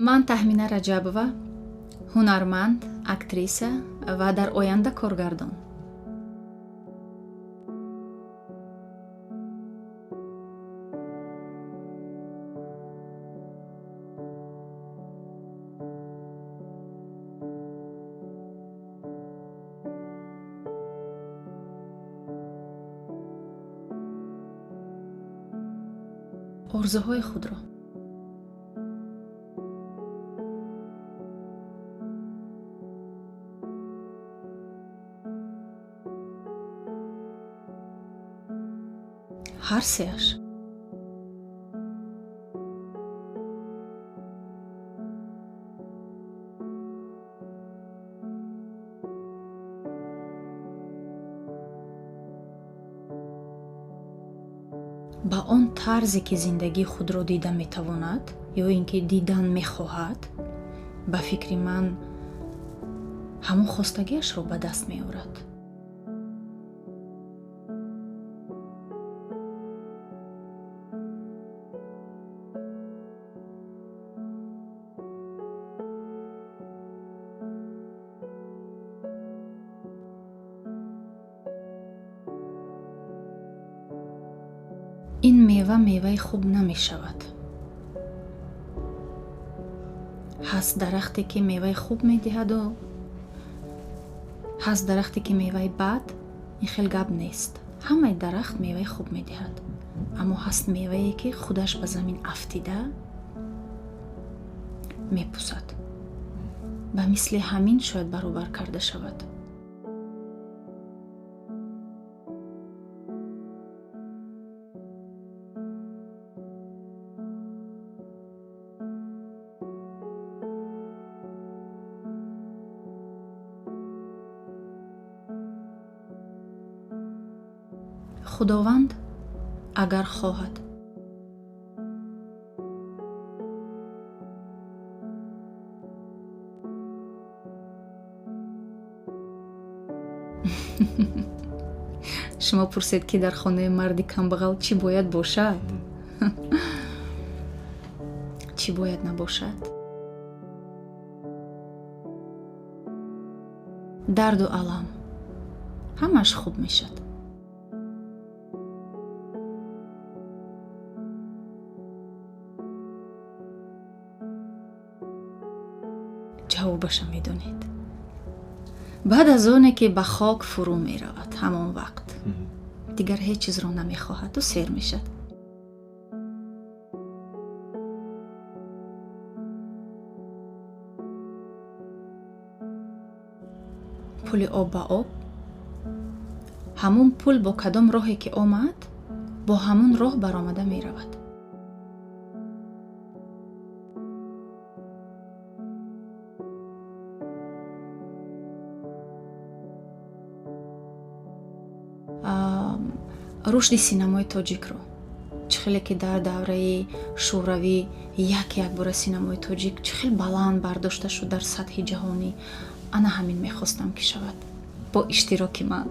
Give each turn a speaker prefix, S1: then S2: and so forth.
S1: Ман Таҳмина Раҷабова, ҳунарманд, актриса ва дар оянда коргардон. Орзуҳои худро ҳар сеаш. Ба он тарзе, ки зиндагии худро дида метавонад ё ин ки дидан мехоҳад, ба фикри ман, ҳамон хостагиашро ба даст меорад. Ин мева меваи хуб намешавад. Ҳаст дарахте, ки меваи хуб медиҳаду ҳаст дарахте, ки меваи бад. Ин хел гап нест. Ҳамаи дарахт меваи хуб медиҳад, аммо ҳаст мевае, ки худаш ба замин афтида мепусад. Ба мисли ҳамин шояд баробар карда шавад. Худованд агар хоҳад. Шумо пурсед, ки дар хонаи марди камбағал чӣ бояд бошад, чӣ бояд набошад? Дарду алам ҳамааш хуб мешад. Ҷавобаша медонед. Баъд аз оне ки ба хок фурӯ меравад, ҳамон вақт дигар ҳеҷ чизро намехоҳаду сер мешад. Пули об ба об, ҳамун пул бо кадом роҳе ки омад, бо ҳамун роҳ баромада меравад. Рушди синамои тоҷикро, чӣ хеле ки дар давраи шӯравӣ як якбора синамои тоҷик чӣ хел баланд бардошта шуд дар сатҳи ҷаҳонӣ, ана ҳамин мехостам, ки шавад бо иштироки ман.